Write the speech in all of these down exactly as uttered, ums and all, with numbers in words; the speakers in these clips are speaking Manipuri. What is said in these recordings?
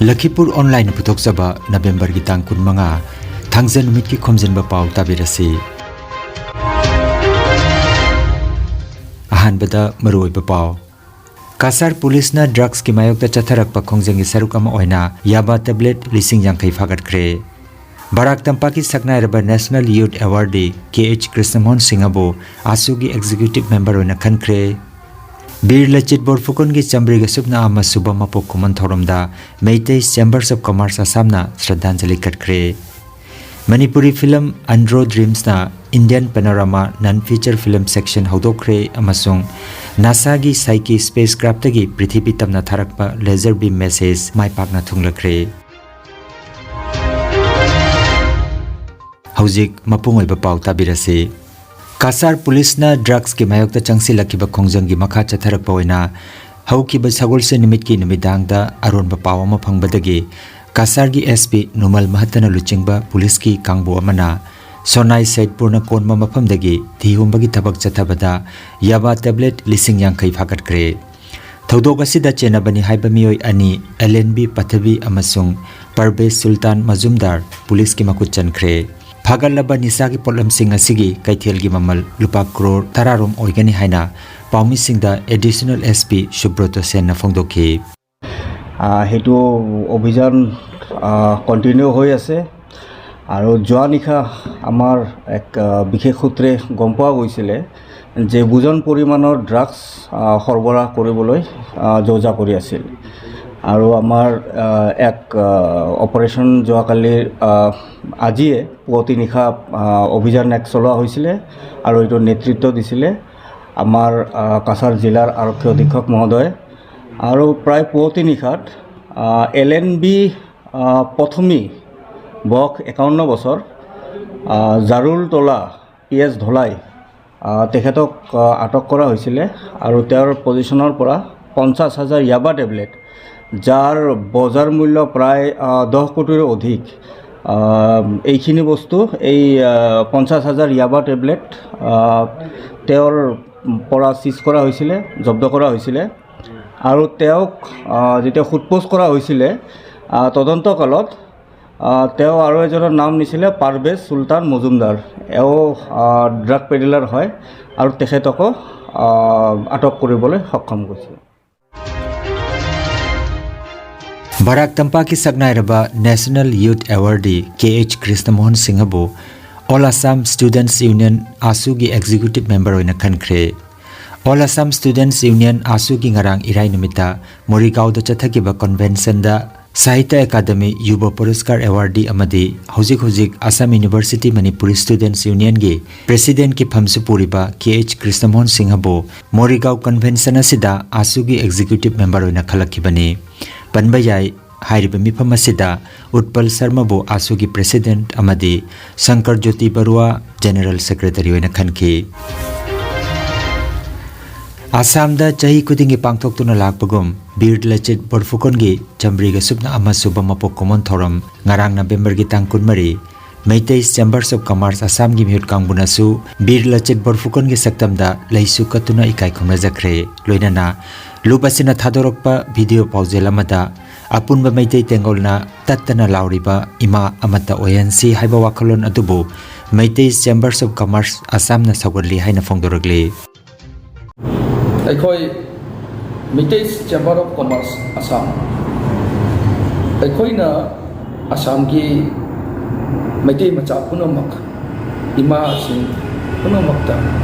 ꯂꯈꯤꯄꯨꯔ ꯑꯣꯟꯂꯥꯏꯟꯅ ꯄꯨꯊꯣꯛꯆꯕ ꯅꯕꯦꯝꯕꯔꯒꯤ ꯇꯥꯡ ꯀꯨꯟꯃꯉꯥ, ꯊꯥꯡꯖ ꯅꯨꯃꯤꯠꯀꯤ ꯈꯣꯝꯖꯤꯟꯕ ꯄꯥꯎ ꯇꯥꯕꯤꯔꯁꯤ꯫ ꯑꯍꯥꯟꯕꯗ ꯃꯔꯨꯑꯣꯏꯕ ꯄꯥꯎ꯫ ꯀꯁꯥꯔ ꯄꯨꯂꯤꯁꯅ ꯗ꯭ꯔꯒꯁꯀꯤ ꯃꯥꯌꯣꯛꯇ ꯆꯠꯊꯔꯛꯄ ꯈꯣꯡꯖꯪꯒꯤ ꯁꯔꯨꯛ ꯑꯃ ꯑꯣꯏꯅ ꯌꯥꯕꯥ ꯇꯦꯕ꯭ꯂꯦꯠ ꯂꯤꯁꯤꯡ ꯌꯥꯡꯈꯩ ꯐꯥꯒꯠꯈ꯭ꯔꯦ꯫ ꯕꯔꯥꯛ ꯇꯝꯄꯥꯛꯀꯤ ꯁꯛꯅꯥꯏꯔꯕ ꯅꯦꯁꯅꯦꯜ ꯌꯨꯊ ꯑꯦꯋꯥꯔꯗꯤ ꯀꯦ ꯑꯩꯆ ꯀ꯭ꯔꯤꯁꯅꯃꯣꯍꯟ ꯁꯤꯡꯍꯕꯨ ꯑꯥꯁꯨꯒꯤ ꯑꯦꯛꯖꯤꯀ꯭ꯌꯨꯇꯤꯚ ꯃꯦꯝꯕꯔ ꯑꯣꯏꯅ ꯈꯟꯈ꯭ꯔꯦ꯫ ꯕꯤꯔ ꯂꯆꯤꯠ ꯕꯣꯔꯐꯨꯀꯟꯒꯤ ꯆꯥꯃꯔꯤꯒ ꯁꯨꯞꯅ ꯑꯃ ꯁꯨꯕ ꯃꯄꯣꯛ ꯀꯨꯝꯑꯣꯟ ꯊꯧꯔꯝꯗ ꯃꯩꯇꯩ ꯆꯦꯝꯕꯔꯁ ꯑꯣꯐ ꯀꯃꯔꯁ ꯑꯁꯥꯝꯅ ꯁ꯭ꯔꯗꯥꯟꯖꯂꯤ ꯀꯠꯈ꯭ꯔꯦ꯫ ꯃꯅꯤꯄꯨꯔꯤ ꯐꯤꯂꯝ ꯑꯟꯗ꯭ꯔꯣ ꯗ꯭ꯔꯤꯝꯁꯅ Indian panorama non feature film section ꯍꯧꯗꯣꯛꯈ꯭ꯔꯦ ꯑꯃꯁꯨꯡ ꯅꯥꯁꯥꯒꯤ ꯁꯥꯏꯀꯤ ꯁ꯭ꯄꯦꯁ ꯀ꯭ꯔꯥꯐꯇꯒꯤ ꯄ꯭ꯔꯤꯊꯤꯕꯤ ꯇꯝꯅ ꯊꯥꯔꯛꯄ ꯂꯦꯖꯔ ꯕꯤꯝ ꯃꯦꯁꯦꯖ ꯃꯥꯏ ꯄꯥꯛꯅ ꯊꯨꯡꯂꯈ꯭ꯔꯦ꯫ ꯍꯧꯖꯤꯛ ꯃꯄꯨꯡ ꯑꯣꯏꯕ ꯄꯥꯎ ꯇꯥꯕꯤꯔꯁꯤ꯫ ꯀꯁꯥꯔ ꯄꯨꯂꯤꯁꯅ ꯗ꯭ꯔꯒꯁꯀꯤ ꯃꯥꯌꯣꯛꯇ ꯆꯪꯁꯤꯜꯂꯛꯈꯤꯕ ꯈꯣꯡꯖꯪꯒꯤ ꯃꯈꯥ ꯆꯠꯊꯔꯛꯄ ꯑꯣꯏꯅ ꯍꯧꯈꯤꯕ ꯁꯒꯣꯜꯁꯦꯟ ꯅꯨꯃꯤꯠꯀꯤ ꯅꯨꯃꯤꯗꯥꯡꯗ ꯑꯔꯣꯟꯕ ꯄꯥꯎ ꯑꯃ ꯐꯪꯕꯗꯒꯤ ꯀꯁꯥꯔꯒꯤ ꯑꯦꯁ ꯄꯤ ꯅꯨꯃꯜ ꯃꯍꯠꯇꯅ ꯂꯨꯆꯤꯡꯕ ꯄꯨꯂꯤꯁꯀꯤ ꯀꯥꯡꯕꯨ ꯑꯃꯅ ꯁꯣꯅꯥꯏ ꯁꯩꯗꯄꯨꯔꯅ ꯀꯣꯟꯕ ꯃꯐꯝꯗꯒꯤ ꯊꯤ ꯍꯨꯝꯕꯒꯤ ꯊꯕꯛ ꯆꯠꯊꯕꯗ ꯌꯥꯕꯥ ꯇꯦꯕ꯭ꯂꯦꯠ ꯂꯤꯁꯤꯡ ꯌꯥꯡꯈꯩ ꯐꯥꯒꯠꯈ꯭ꯔꯦ꯫ ꯊꯧꯗꯣꯛ ꯑꯁꯤꯗ ꯆꯦꯟꯅꯕꯅꯤ ꯍꯥꯏꯕ ꯃꯤꯑꯣꯏ ꯑꯅꯤ, ꯑꯦꯂꯦꯟꯕꯤ ꯄꯊꯕꯤ ꯑꯃꯁꯨꯡ ꯄꯔꯕꯦꯖ ꯁꯨꯜꯇꯥꯟ ꯃꯖꯨꯝꯗꯥꯔ, ꯄꯨꯂꯤꯁꯀꯤ ꯃꯈꯨꯠ ꯆꯟꯈ꯭ꯔꯦ꯫ ꯐꯥꯒꯠꯂꯕ ꯅꯤꯁꯥꯒꯤ ꯄꯣꯠꯂꯝꯁꯤꯡ ꯑꯁꯤꯒꯤ ꯀꯩꯊꯦꯜꯒꯤ ꯃꯃꯜ ꯂꯨꯄꯥ ꯀ꯭ꯔꯣꯔ ꯇꯔꯥ ꯔꯣꯝ ꯑꯣꯏꯒꯅꯤ ꯍꯥꯏꯅ ꯄꯥꯎꯃꯤꯁꯤꯡꯗ ꯑꯦꯗꯤꯁꯅꯦꯜ ꯑꯦꯁ ꯄꯤ ꯁꯨꯕ꯭ꯔꯇ ꯁꯦꯟꯅ ꯐꯣꯡꯗꯣꯛꯈꯤ꯫ আ, সেইটো অভিযান, আ, কণ্টিনিউ হৈ আছে আৰু যোৱা নিশা আমাৰ এক, আ, বিশেষ সূত্ৰে গম পোৱা গৈছিলে যে বুজন পৰিমাণৰ ড্ৰাগছ, আ, সৰবৰাহ কৰিবলৈ, আ, যো জা কৰি আছিল। আৰু আমাৰ, আ, এক, আ, অপাৰেশ্যন যোৱাকালি, আ, আজিয়ে পুৱতি নিশা, আ, অভিযান এক চলোৱা হৈছিলে আৰু এইটো নেতৃত্ব দিছিলে আমাৰ, আ, কাছাৰ জিলাৰ আৰক্ষী অধীক্ষক মহোদয়ে। আৰু প্ৰায় পুৱতি নিশাত, আ, এল এন বি, আ, প্ৰথমী বয়স একাৱন্ন বছৰ, আ, জাৰুল তলা পি এছ ধলাই, আ, তেখেতক, আ, আটক কৰা হৈছিলে আৰু তেওঁৰ পজিশ্যনৰ পৰা পঞ্চাছ হাজাৰ য়াবা টেবলেট, যাৰ বজাৰ মূল্য প্ৰায়, আ, দহ কোটিৰো অধিক, আ, এইখিনি বস্তু, এই, আ, পঞ্চাছ হাজাৰ য়াবা টেবলেট, আ, তেওঁৰ পৰা চিজ কৰা হৈছিলে, জব্দ কৰা হৈছিলে। আৰু তেওঁক, আ, যেতিয়া সোধপোছ কৰা হৈছিলে, আহ, তদন্তকালত, আহ, তেওঁ আৰু এজনৰ নাম নিছিলে পাৰভেজ চুলতান মজুমদাৰ। এও, আহ, ড্ৰাগ পেডিলাৰ হয় আৰু তেখেতকো, আহ, আটক কৰিবলৈ সক্ষম কৰিছে। ꯕꯔꯥꯛ ꯇꯝꯄꯥꯛꯀꯤ ꯁꯛꯅꯥꯏꯔꯕ National Youth Awardee K H Krishnamohan ꯁꯤꯡꯍꯕꯨ All Assam Students Union, ꯑꯥꯁꯨꯒꯤ executive member ꯑꯣꯏꯅ ꯈꯟꯈ꯭ꯔꯦ꯫ All Assam Students Union, ꯑꯥꯁꯨꯒꯤ ꯉꯔꯥꯡ ꯏꯔꯥꯏ ꯅꯨꯃꯤꯠꯇ ꯃꯣꯔꯤꯒꯥꯎꯗ ꯆꯠꯊꯈꯤꯕ conventionꯗ ꯁꯥꯍꯤꯇ꯭ꯌ ꯑꯦꯀꯥꯗꯃꯤ ꯌꯨꯕ ꯄꯨꯔꯁꯀꯥꯔ awardee ꯑꯃꯗꯤ ꯍꯧꯖꯤꯛ ꯍꯧꯖꯤꯛ Assam University Manipuri Students Unionꯒꯤ presidentꯀꯤ ꯐꯝꯁꯨ ꯄꯨꯔꯤꯕ ꯀꯦ ꯑꯩꯆ ꯀ꯭ꯔꯤꯁꯅꯃꯣꯍꯟ ꯁꯤꯡꯍꯕꯨ ꯃꯣꯔꯤꯒꯥꯎ convention ꯑꯁꯤꯗ ꯑꯥꯁꯨꯒꯤ executive member ꯑꯣꯏꯅ ꯈꯜꯂꯛꯈꯤꯕꯅꯤ꯫ ꯄꯟꯕ ꯌꯥꯏ, ꯍꯥꯏꯔꯤꯕ ꯃꯤꯐꯝ ꯑꯁꯤꯗ ꯎꯠꯄꯜ ꯁꯔꯃꯕꯨ ꯑꯥꯁꯨꯒꯤ president ꯑꯃꯗꯤ ꯁꯪꯀꯔ ꯖꯣꯇꯤ ꯕꯔꯨꯋꯥ general secretary ꯑꯣꯏꯅ ꯈꯟꯈꯤ꯫ ꯑꯁꯥꯝꯗ ꯆꯍꯤ ꯈꯨꯗꯤꯡꯒꯤ ꯄꯥꯡꯊꯣꯛꯇꯨꯅ ꯂꯥꯛꯄꯒꯨꯝ ꯕꯤꯔ ꯂꯆꯤꯠ ꯕꯣꯔꯐꯨꯀꯟꯒꯤ ꯆꯥꯃꯔꯤꯒ ꯁꯨꯞꯅ ꯑꯃ ꯁꯨꯕ ꯃꯄꯣꯛ ꯀꯨꯝꯑꯣꯟ ꯊꯧꯔꯝ ꯉꯔꯥꯡ ꯅꯕꯦꯝꯕꯔꯒꯤ ꯇꯥꯡ ꯀꯨꯟꯃꯔꯤ, ꯃꯩꯇꯩ Chambers of Commerce ꯑꯁꯥꯝꯒꯤ ꯃꯤꯍꯨꯠ ꯀꯥꯡꯕꯨꯅꯁꯨ ꯕꯤꯔ ꯂꯆꯤꯠ ꯕꯣꯔꯐꯨꯀꯟꯒꯤ ꯁꯛꯇꯝꯗ ꯂꯩꯁꯨ ꯀꯠꯇꯨꯅ ꯏꯀꯥꯏ ꯈꯨꯝꯅꯖꯈ꯭ꯔꯦ꯫ ꯂꯣꯏꯅꯅ ꯂꯨꯞ ꯑꯁꯤꯅ ꯊꯥꯗꯣꯔꯛꯄ video ꯄꯥꯎꯖꯦꯜ ꯑꯃꯗ ꯑꯄꯨꯟꯕ ꯃꯩꯇꯩ ꯇꯦꯡꯒꯣꯜꯅ ꯇꯠꯇꯅ ꯂꯥꯎꯔꯤꯕ ꯏꯃꯥ ꯑꯃꯠꯇ ꯑꯣꯏꯍꯟꯁꯤ ꯍꯥꯏꯕ ꯋꯥꯈꯜꯂꯣꯟ ꯑꯗꯨꯕꯨ ꯃꯩꯇꯩ Chambers of Commerce ꯑꯁꯥꯝꯅ ꯁꯧꯒꯠꯂꯤ ꯍꯥꯏꯅ ꯐꯣꯡꯗꯣꯔꯛꯂꯤ꯫ ꯑꯩꯈꯣꯏ Meitei Chamber of Commerce Assam, ꯑꯩꯈꯣꯏꯅ ꯑꯁꯥꯝꯒꯤ ꯃꯩꯇꯩ ꯃꯆꯥ ꯄꯨꯝꯅꯃꯛ, ꯏꯃꯥꯁꯤꯡ ꯄꯨꯝꯅꯃꯛꯇ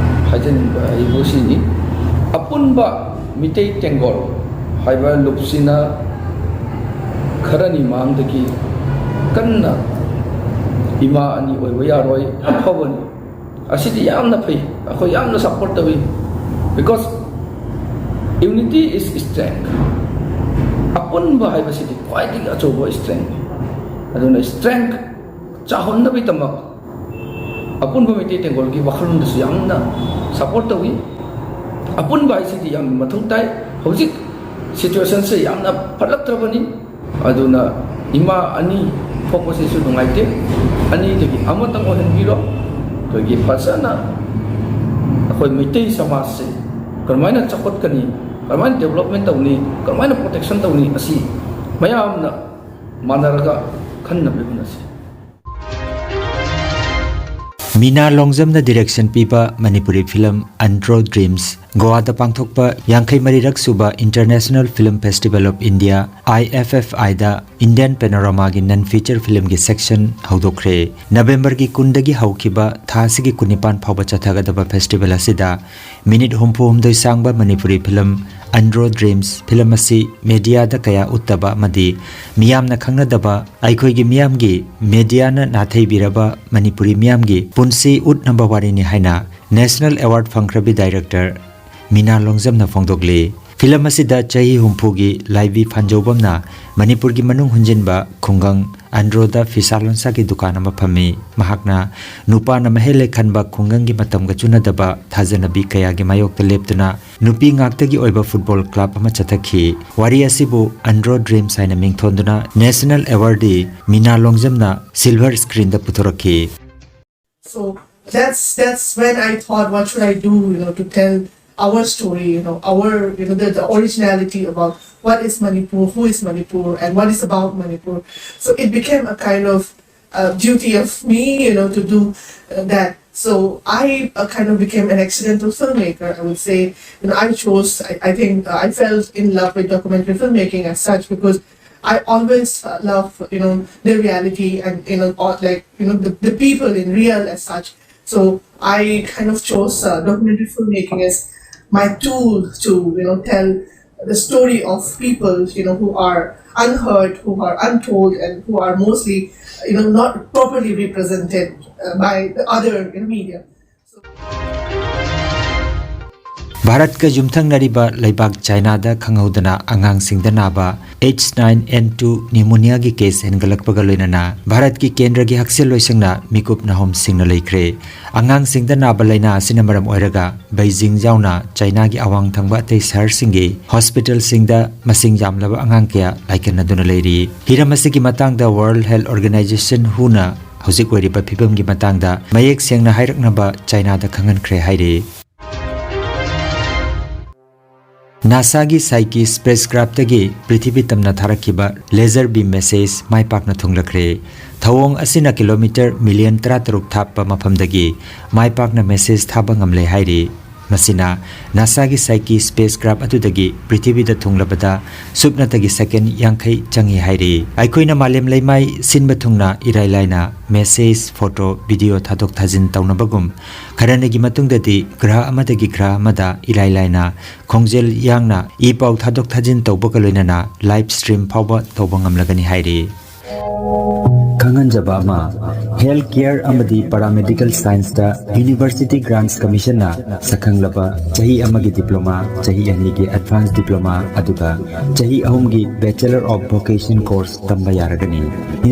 ꯍꯥꯏꯖꯅꯤꯡꯕ ꯑꯩꯕꯨ ꯁꯤꯅꯤ, ꯑꯄꯨꯟꯕ ꯃꯤꯇꯩ ꯇꯦꯡꯒꯣꯜ ꯍꯥꯏꯕ ꯂꯨꯞꯁꯤꯅ ꯈꯔꯅꯤ ꯃꯥꯡꯗꯒꯤ ꯀꯟꯅ ꯏꯃꯥ ꯑꯅꯤ ꯑꯣꯏꯕ ꯌꯥꯔꯣꯏ, ꯑꯐꯕꯅꯤ, ꯑꯁꯤꯗꯤ ꯌꯥꯝꯅ ꯐꯩ, ꯑꯩꯈꯣꯏ ꯌꯥꯝꯅ support ꯇꯧꯏ꯫ Because unity is strength, ꯑꯄꯨꯟꯕ ꯍꯥꯏꯕꯁꯤꯗꯤ ꯈ꯭ꯋꯥꯏꯗꯒꯤ ꯑꯆꯧꯕ strengthꯅꯤ꯫ ꯑꯗꯨꯅ strength ꯆꯥꯎꯍꯟꯅꯕꯒꯤꯗꯃꯛ ꯑꯄꯨꯟꯕ ꯃꯩꯇꯩ ꯇꯦꯡꯒꯣꯜꯒꯤ ꯋꯥꯈꯜꯂꯣꯟꯗꯁꯨ ꯌꯥꯝꯅ support ꯇꯧꯏ꯫ ꯑꯄꯨꯟꯕ ꯍꯥꯏꯁꯤꯗꯤ ꯌꯥꯝꯅ ꯃꯊꯧ ꯇꯥꯏ꯫ ꯍꯧꯖꯤꯛ situationꯁꯦ ꯌꯥꯝꯅ ꯐꯠꯂꯛꯇ꯭ꯔꯕꯅꯤ꯫ ꯑꯗꯨꯅ ꯏꯃꯥ ꯑꯅꯤ ꯊꯣꯛꯄꯁꯤꯁꯨ ꯅꯨꯡꯉꯥꯏꯇꯦ꯫ ꯑꯅꯤꯗꯒꯤ ꯑꯃꯇꯪ ꯑꯣꯏꯍꯟꯕꯤꯔꯣ꯫ ꯑꯩꯈꯣꯏꯒꯤ ꯐꯖꯅ ꯑꯩꯈꯣꯏ ꯃꯩꯇꯩ ꯁꯃꯥꯖꯁꯦ ꯀꯔꯝꯍꯥꯏꯅ ꯆꯥꯎꯈꯠꯀꯅꯤ, ꯀꯔꯝꯍꯥꯏꯅ development ꯇꯧꯅꯤ, ꯀꯔꯝꯍꯥꯏꯅ protection ꯇꯧꯅꯤ, ꯑꯁꯤ ꯃꯌꯥꯝꯅ ꯃꯥꯟꯅꯔꯒ ꯈꯟꯅꯕ ꯍꯣꯠꯅꯁꯤ꯫ ꯃꯤꯅꯥ ꯂꯣꯡꯖꯝꯅ ꯗꯤꯔꯦꯛꯁꯟ ꯄꯤꯕ ꯃꯅꯤꯄꯨꯔꯤ ꯐꯤꯂꯝ ꯑꯟꯗ꯭ꯔꯣ ꯗ꯭ꯔꯤꯝꯁ ꯒꯣꯋꯥꯗ ꯄꯥꯡꯊꯣꯛꯄ ꯌꯥꯡꯈꯩ ꯃꯔꯤꯔꯛ ꯁꯨꯕ International Film Festival of India, I F F I ꯗ Indian Panoramaꯒꯤ ꯅꯟ ꯐꯤꯆꯔ ꯐꯤꯂꯝꯒꯤ ꯁꯦꯛꯁꯟ ꯍꯧꯗꯣꯛꯈ꯭ꯔꯦ꯫ ꯅꯕꯦꯝꯕꯔꯒꯤ ꯀꯨꯟꯗꯒꯤ ꯍꯧꯈꯤꯕ ꯊꯥ ꯑꯁꯤꯒꯤ ꯀꯨꯟꯅꯤꯄꯥꯟ ꯐꯥꯎꯕ ꯆꯠꯊꯒꯗꯕ ꯐꯦꯁꯇꯤꯚꯦꯜ ꯑꯁꯤꯗ ꯃꯤꯅꯤꯠ ꯍꯨꯝꯐꯨ ꯍꯨꯝꯗꯣꯏ ꯁꯥꯡꯕ Manipuri film Andro dreams film ꯑꯁꯤ ꯃꯦꯗꯤꯌꯥꯗ ꯀꯌꯥ ꯎꯠꯇꯕ ꯑꯃꯗꯤ ꯃꯤꯌꯥꯝꯅ ꯈꯪꯅꯗꯕ ꯑꯩꯈꯣꯏꯒꯤ ꯃꯤꯌꯥꯝꯒꯤ ꯃꯦꯗꯤꯌꯥꯅ ꯅꯥꯊꯩꯕꯤꯔꯕ ꯃꯅꯤꯄꯨꯔꯤ ꯃꯤꯌꯥꯝꯒꯤ ꯄꯨꯟꯁꯤ ꯎꯠꯅꯕ ꯋꯥꯔꯤꯅꯤ ꯍꯥꯏꯅ ꯅꯦꯁꯅꯦꯜ ꯑꯦꯋꯥꯔꯗ ꯐꯪꯈ꯭ꯔꯕꯤ ꯗꯥꯏꯔꯦꯛꯇꯔ ꯃꯤꯅꯥ ꯂꯣꯡꯖꯝꯅ ꯐꯣꯡꯗꯣꯛꯂꯤ꯫ ꯐꯤꯂꯝ ꯑꯁꯤꯗ ꯆꯍꯤ ꯍꯨꯝꯐꯨꯒꯤ ꯂꯥꯏꯕꯤ ꯐꯥꯟꯖꯧꯕꯝꯅ ꯃꯅꯤꯄꯨꯔꯒꯤ ꯃꯅꯨꯡ ꯍꯨꯟꯖꯤꯟꯕ ꯈꯨꯡꯒꯪ ꯑꯟꯗ꯭ꯔꯣꯗ ꯐꯤꯁꯥ ꯂꯣꯟꯁꯥꯒꯤ ꯗꯨꯀꯥꯟ ꯑꯃ ꯐꯝꯃꯤ꯫ ꯃꯍꯥꯛꯅ ꯅꯨꯄꯥꯅ ꯃꯍꯩ ꯂꯩꯈꯟꯕ ꯈꯨꯡꯒꯪꯒꯤ ꯃꯇꯝꯒ ꯆꯨꯅꯗꯕ ꯊꯥꯖꯅꯕꯤ ꯀꯌꯥꯒꯤ ꯃꯥꯌꯣꯛꯇ ꯂꯦꯞꯇꯨꯅ ꯅꯨꯄꯤ ꯉꯥꯛꯇꯒꯤ ꯑꯣꯏꯕ ꯐꯨꯠꯕꯣꯜ ꯀ꯭ꯂꯕ ꯑꯃ ꯆꯠꯊꯈꯤ꯫ ꯋꯥꯔꯤ ꯑꯁꯤꯕꯨ ꯑꯟꯗ꯭ꯔꯣ ꯗ꯭ꯔꯤꯝꯁ ꯍꯥꯏꯅ ꯃꯤꯡꯊꯣꯟꯗꯨꯅ ꯅꯦꯁꯅꯦꯜ ꯑꯦꯋꯥꯔꯗꯤ ꯃꯤꯅꯥ ꯂꯣꯡꯖꯝꯅ ꯁꯤꯜꯚꯔ ꯁ꯭ꯀ꯭ꯔꯤꯟꯗ ꯄꯨꯊꯣꯔꯛꯈꯤ꯫ So that's that's when I thought, what should I do, you know, to tell our story, you know, our, you know, the, the originality about what is Manipur, who is Manipur, and what is about Manipur. So it became a kind of uh, duty of me, you know, to do uh, that. So I uh, kind of became an accidental filmmaker, I would say. You know, I chose, I, I think uh, I fell in love with documentary filmmaking as such because I always uh, love, you know, the reality and, you know, all, like, you know, the, the people in real as such. So I kind of chose uh, documentary filmmaking as my tool to, you know, tell the story of people, you know, who are unheard, who are untold, and who are mostly, you know, not properly represented uh, by the other, you know, media. ꯚꯥꯔꯠꯀ ꯌꯨꯝꯊꯪꯅꯔꯤꯕ ꯂꯩꯕꯥꯛ ꯆꯥꯏꯅꯥꯗ ꯈꯪꯍꯧꯗꯅ ꯑꯉꯥꯡꯁꯤꯡꯗ ꯅꯥꯕ H nine N two pneumoniaꯒꯤ ꯀꯦꯁ ꯍꯦꯟꯒꯠꯂꯛꯄꯒ ꯂꯣꯏꯅꯅ ꯚꯥꯔꯠꯀꯤ ꯀꯦꯟꯗ꯭ꯔꯒꯤ ꯍꯛꯁꯦꯜ ꯂꯣꯏꯁꯪꯅ ꯃꯤꯀꯨꯞ ꯅꯥꯍꯣꯝ ꯁꯤꯡꯅ ꯂꯩꯈ꯭ꯔꯦ꯫ ꯑꯉꯥꯡꯁꯤꯡꯗ ꯅꯥꯕ ꯂꯥꯏꯅꯥ ꯑꯁꯤꯅ ꯃꯔꯝ ꯑꯣꯏꯔꯒ ꯕꯩꯖꯤꯡ ꯌꯥꯎꯅ ꯆꯥꯏꯅꯥꯒꯤ ꯑꯋꯥꯡ ꯊꯪꯕ ꯑꯇꯩ ꯁꯍꯔꯁꯤꯡꯒꯤ ꯍꯣꯁꯄꯤꯇꯥꯜꯁꯤꯡꯗ ꯃꯁꯤꯡ ꯌꯥꯝꯂꯕ ꯑꯉꯥꯡ ꯀꯌꯥ ꯂꯥꯏꯀꯠꯅꯗꯨꯅ ꯂꯩꯔꯤ꯫ ꯍꯤꯔꯝ ꯑꯁꯤꯒꯤ ꯃꯇꯥꯡꯗ World Health Organization, WHO ꯅ ꯍꯧꯖꯤꯛ ꯑꯣꯏꯔꯤꯕ ꯐꯤꯕꯝꯒꯤ ꯃꯇꯥꯡꯗ ꯃꯌꯦꯛ ꯁꯦꯡꯅ ꯍꯥꯏꯔꯛꯅꯕ ꯆꯥꯏꯅꯥꯗ ꯈꯪꯍꯟꯈ꯭ꯔꯦ ꯍꯥꯏꯔꯤ꯫ ꯅꯥꯁꯥꯒꯤ ꯁꯥꯏꯀꯤ ꯁ꯭ꯄꯦꯁ ꯀ꯭ꯔꯥꯐꯇꯒꯤ ꯄ꯭ꯔꯤꯊꯤꯕꯤ ꯇꯝꯅ ꯊꯥꯔꯛꯈꯤꯕ ꯂꯦꯖꯔ ꯕꯤꯝ ꯃꯦꯁꯦꯖ ꯃꯥꯏ ꯄꯥꯛꯅ ꯊꯨꯡꯂꯈ꯭ꯔꯦ꯫ ꯊꯧꯑꯣꯡ ꯑꯁꯤꯅ ꯀꯤꯂꯣꯃꯤꯇꯔ ꯃꯤꯂꯤꯌꯟ ꯇꯔꯥꯇꯔꯨꯛ ꯊꯥꯞꯄ ꯃꯐꯝꯗꯒꯤ ꯃꯥꯏ ꯄꯥꯛꯅ ꯃꯦꯁꯦꯖ ꯊꯥꯕ ꯉꯝꯂꯦ ꯍꯥꯏꯔꯤ꯫ ꯃꯁꯤꯅ ꯅꯥꯁꯥꯒꯤ ꯁꯥꯏꯀꯤ ꯁ꯭ꯄꯦꯁ ꯀ꯭ꯔꯥꯐ ꯑꯗꯨꯗꯒꯤ ꯄ꯭ꯔꯤꯊꯤꯕꯤꯗ ꯊꯨꯡꯂꯕꯗ ꯁꯨꯞꯅꯇꯒꯤ ꯁꯦꯀꯦꯟ ꯌꯥꯡꯈꯩ ꯆꯪꯏ ꯍꯥꯏꯔꯤ꯫ ꯑꯩꯈꯣꯏꯅ ꯃꯥꯂꯦꯝ ꯂꯩꯃꯥꯏ ꯁꯤꯟꯕ ꯊꯨꯡꯅ ꯏꯔꯥꯏ ꯂꯥꯏꯅ ꯃꯦꯁꯦꯖ, ꯐꯣꯇꯣ, ꯚꯤꯗꯤꯑꯣ ꯊꯥꯗꯣꯛ ꯊꯥꯖꯤꯟ ꯇꯧꯅꯕꯒꯨꯝ, ꯈꯔꯅꯤꯒꯤ ꯃꯇꯨꯡꯗꯗꯤ ꯒ꯭ꯔꯍ ꯑꯃꯗꯒꯤ ꯒ꯭ꯔꯍ ꯑꯃꯗ ꯏꯔꯥꯏ ꯂꯥꯏꯅ ꯈꯣꯡꯖꯦꯜ ꯌꯥꯡꯅ ꯏ ꯄꯥꯎ ꯊꯥꯗꯣꯛ ꯊꯥꯖꯤꯟ ꯇꯧꯕꯒ ꯂꯣꯏꯅꯅ ꯂꯥꯏꯚ ꯁ꯭ꯇ꯭ꯔꯤꯝ ꯐꯥꯎꯕ ꯇꯧꯕ ꯉꯝꯂꯒꯅꯤ ꯍꯥꯏꯔꯤ꯫ ꯈꯪꯍꯟꯖꯕ ꯑꯃ, ꯍꯦꯜꯊ ꯀꯦꯌꯔ ꯑꯃꯗꯤ ꯄꯥꯔꯥꯃꯦꯗꯤꯀꯦꯜ ꯁꯥꯏꯟꯁꯇ ꯌꯨꯅꯤꯚꯔꯁꯤꯇꯤ ꯒ꯭ꯔꯥꯟꯠꯁ ꯀꯃꯤꯁꯟꯅ ꯁꯛꯈꯪꯂꯕ ꯆꯍꯤ ꯑꯃꯒꯤ ꯗꯤꯄ꯭ꯂꯣꯃꯥ, ꯆꯍꯤ ꯑꯅꯤꯒꯤ ꯑꯦꯗꯚꯥꯟꯁ ꯗꯤꯄ꯭ꯂꯣꯃꯥ, ꯑꯗꯨꯒ ꯆꯍꯤ ꯑꯍꯨꯝꯒꯤ ꯕꯦꯆꯂꯔ ꯑꯣꯐ ꯚꯣꯀꯦꯁꯟ ꯀꯣꯔꯁ ꯇꯝꯕ ꯌꯥꯔꯒꯅꯤ꯫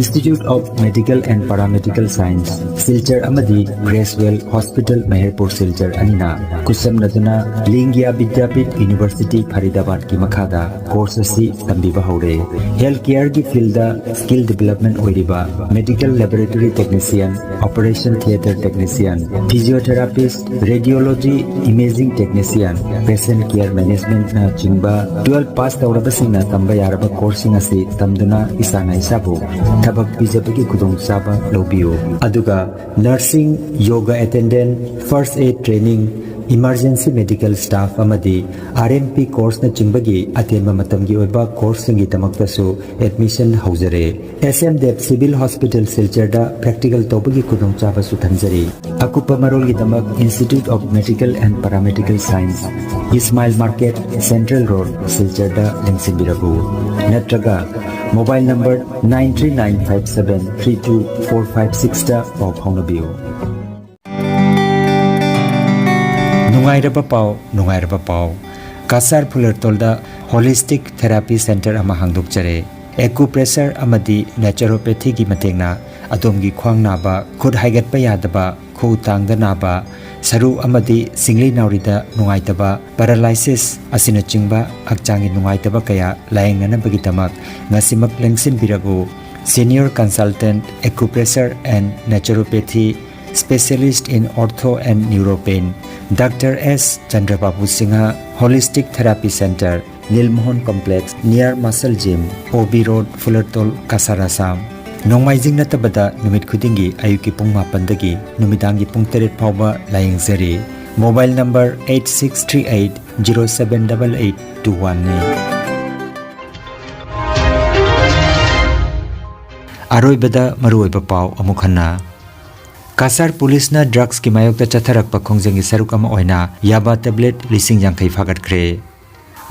Institute of Medical and Paramedical Science, Silchar ꯑꯃꯗꯤ ꯒ꯭ꯔꯦꯁꯋꯦꯜ ꯍꯣꯁꯄꯤꯇꯥꯜ ꯃꯦꯍꯔꯄꯨꯔ ꯁꯤꯜꯆꯔ ꯑꯅꯤꯅ ꯈꯨꯠꯁꯝꯅꯗꯨꯅ ꯂꯤꯡꯒꯤꯌꯥ ꯕꯤꯗ꯭ꯌꯥꯄꯤꯊ ꯌꯨꯅꯤꯚꯔꯁꯤꯇꯤ ꯐꯔꯤꯗꯥꯕꯥꯗꯀꯤ ꯃꯈꯥꯗ ꯀꯣꯔꯁ ꯑꯁꯤ ꯇꯝꯕꯤꯕ ꯍꯧꯔꯦ꯫ ꯍꯦꯜꯊ ꯀꯦꯌꯔꯒꯤ ꯐꯤꯜꯗ ꯁ꯭ꯀꯤꯜ ꯗꯤꯚꯦꯂꯞꯃꯦꯟ ꯑꯣꯏꯔꯤꯕ medical laboratory technician, operation theatre technician, physiotherapist, radiology, imaging technician, patient care ꯃꯦꯅꯦꯖꯃꯦꯟꯠꯅꯆꯤꯡꯕ ꯇꯨꯋꯦꯜꯐ ꯄꯥꯁ ꯇꯧꯔꯕꯁꯤꯡꯅ ꯇꯝꯕ ꯌꯥꯔꯕ ꯀꯣꯔꯁꯁꯤꯡ ꯑꯁꯤ ꯇꯝꯗꯨꯅ ꯏꯁꯥꯅ ꯏꯁꯥꯕꯨ ꯊꯕꯛ ꯄꯤꯖꯕꯒꯤ ꯈꯨꯗꯣꯡꯆꯥꯕ ꯂꯧꯕꯤꯌꯨ꯫ ꯑꯗꯨꯒ nursing, yoga attendant, first aid training, emergency medical staff ꯑꯃꯗꯤ ꯑꯥꯔ ꯑꯦꯝ ꯄꯤ ꯀꯣꯔꯁꯅꯆꯤꯡꯕꯒꯤ ꯑꯇꯦꯟꯕ ꯃꯇꯝꯒꯤ ꯑꯣꯏꯕ ꯀꯣꯔꯁꯁꯤꯡꯒꯤꯗꯃꯛꯇꯁꯨ ꯑꯦꯗꯃꯤꯁꯟ ꯍꯧꯖꯔꯦ꯫ S M Dev civil hospital ꯁꯤꯜꯆꯔꯗ ꯄ꯭ꯔꯦꯛꯇꯤꯀꯦꯜ ꯇꯧꯕꯒꯤ ꯈꯨꯗꯣꯡꯆꯥꯕꯁꯨ ꯊꯝꯖꯔꯤ꯫ ꯑꯀꯨꯞꯄ ꯃꯔꯣꯜꯒꯤꯗꯃꯛ Institute of Medical and Paramedical Science, Ismail market, central road, ꯁꯤꯜꯆꯔꯗ ꯂꯦꯡꯁꯤꯟꯕꯤꯔꯛꯎ꯫ ꯅꯠꯇ꯭ꯔꯒ mobile number nine three nine five seven three two four five ꯁꯤꯛꯁꯇ ꯄꯥꯎ ꯐꯥꯎꯅꯕꯤꯌꯨ꯫ ꯅꯨꯡꯉꯥꯏꯔꯕ ꯄꯥꯎ, ꯅꯨꯡꯉꯥꯏꯔꯕ ꯄꯥꯎ꯫ ꯀꯁꯥꯔ ꯐꯨꯂꯔꯇꯣꯜꯗ ꯍꯣꯂꯤꯁꯇꯤꯛ ꯊꯦꯔꯥꯄꯤ ꯁꯦꯟꯇꯔ ꯑꯃ ꯍꯥꯡꯗꯣꯛꯆꯔꯦ꯫ ꯑꯦꯀꯨꯄ꯭ꯔꯦꯁꯔ ꯑꯃꯗꯤ ꯅꯦꯆꯨꯔꯣꯄꯦꯊꯤꯒꯤ ꯃꯇꯦꯡꯅ ꯑꯗꯣꯝꯒꯤ ꯈ꯭ꯋꯥꯡ ꯅꯥꯕ, ꯈꯨꯠ ꯍꯥꯏꯒꯠꯄ ꯌꯥꯗꯕ, ꯈꯨꯎ ꯇꯥꯡꯗ ꯅꯥꯕ, ꯁꯔꯨ ꯑꯃꯗꯤ ꯁꯤꯡꯂꯤ ꯅꯥꯎꯔꯤꯗ ꯅꯨꯡꯉꯥꯏꯇꯕ, ꯄꯦꯔꯥꯂꯥꯏꯁꯤꯁ ꯑꯁꯤꯅꯆꯤꯡꯕ ꯍꯛꯆꯥꯡꯒꯤ ꯅꯨꯡꯉꯥꯏꯇꯕ ꯀꯌꯥ ꯂꯥꯌꯦꯡꯅꯅꯕꯒꯤꯗꯃꯛ ꯉꯁꯤꯃꯛ ꯂꯦꯡꯁꯤꯟꯕꯤꯔꯛꯎ꯫ Senior Consultant, Acupressure and Naturopathy, Specialist in Ortho and Neuropain, doctor S Chandrababu Singha, Holistic Therapy Center, Nilmohan Complex, near Muscle Gym, O B Road, Fulartol, Cachar, Assam꯫ ꯅꯣꯡꯃꯥꯏꯖꯤꯡ ꯅꯠꯇꯕꯗ ꯅꯨꯃꯤꯠ ꯈꯨꯗꯤꯡꯒꯤ ꯑꯌꯨꯛꯀꯤ ꯄꯨꯡ ꯃꯥꯄꯟꯗꯒꯤ ꯅꯨꯃꯤꯗꯥꯡꯒꯤ ꯄꯨꯡ ꯇꯔꯦꯠ ꯐꯥꯎꯕ ꯂꯥꯌꯦꯡꯖꯔꯤ꯫ Mobile number eight six three eight zero seven double eight two one ꯅꯤ꯫ ꯑꯔꯣꯏꯕꯗ ꯃꯔꯨꯑꯣꯏꯕ ꯄꯥꯎ ꯑꯃꯨꯛ ꯍꯟꯅ꯫ ꯀꯥꯁꯥꯔ ꯄꯨꯂꯤꯁꯅ ꯗ꯭ꯔꯒꯁꯀꯤ ꯃꯥꯌꯣꯛꯇ ꯆꯠꯊꯔꯛꯄ ꯈꯣꯡꯖꯪꯒꯤ ꯁꯔꯨꯛ ꯑꯃ ꯑꯣꯏꯅ ꯌꯥꯕꯥ ꯇꯦꯕ꯭ꯂꯦꯠ ꯂꯤꯁꯤꯡ ꯌꯥꯡꯈꯩ ꯐꯥꯒꯠꯈ꯭ꯔꯦ꯫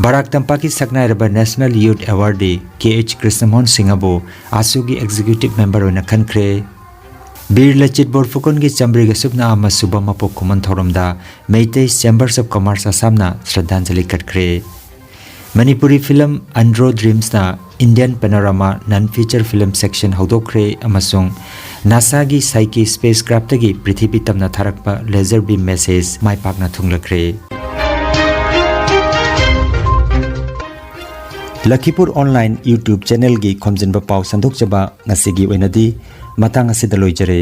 ꯕꯔꯥꯛ ꯇꯝꯄꯥꯛꯀꯤ ꯁꯛꯅꯥꯏꯔꯕ National Youth Awardee K H Krishnamohan ꯁꯤꯡꯍꯕꯨ ꯑꯥꯁꯨꯒꯤ executive member ꯑꯣꯏꯅ ꯈꯟꯈ꯭ꯔꯦ꯫ ꯕꯤꯔ ꯂꯆꯤꯠ ꯕꯣꯔꯐꯨꯀꯟꯒꯤ ꯆꯥꯃꯔꯤꯒ ꯁꯨꯞꯅ ꯑꯃ ꯁꯨꯕ ꯃꯄꯣꯛ ꯀꯨꯝꯑꯣꯟ ꯊꯧꯔꯝꯗ ꯃꯩꯇꯩ Chambers of Commerce ꯑꯁꯥꯝꯅ ꯁ꯭ꯔꯗꯥꯟꯖꯂꯤ ꯀꯠꯈ꯭ꯔꯦ꯫ ꯃꯅꯤꯄꯨꯔꯤ ꯐꯤꯂꯝ ꯑꯟꯗ꯭ꯔꯣ ꯗ꯭ꯔꯤꯝꯁꯅ Indian Panorama non feature film section ꯍꯧꯗꯣꯛꯈ꯭ꯔꯦ ꯑꯃꯁꯨꯡ ꯅꯥꯁꯥꯒꯤ ꯁꯥꯏꯀꯤ ꯁ꯭ꯄꯦꯁ ꯀ꯭ꯔꯥꯐꯇꯒꯤ ꯄ꯭ꯔꯤꯊꯤꯕꯤ ꯇꯝꯅ ꯊꯥꯔꯛꯄ laser beam message ꯃꯥꯏ ꯄꯥꯛꯅ ꯊꯨꯡꯂꯈ꯭ꯔꯦ꯫ ꯂꯈꯤꯄꯨꯔ online YouTube channelꯒꯤ ꯈꯣꯝꯖꯤꯟꯕ ꯄꯥꯎ ꯁꯟꯗꯣꯛꯆꯕ ꯉꯁꯤꯒꯤ ꯑꯣꯏꯅꯗꯤ ꯃꯇꯥꯡ ꯑꯁꯤꯗ ꯂꯣꯏꯖꯔꯦ꯫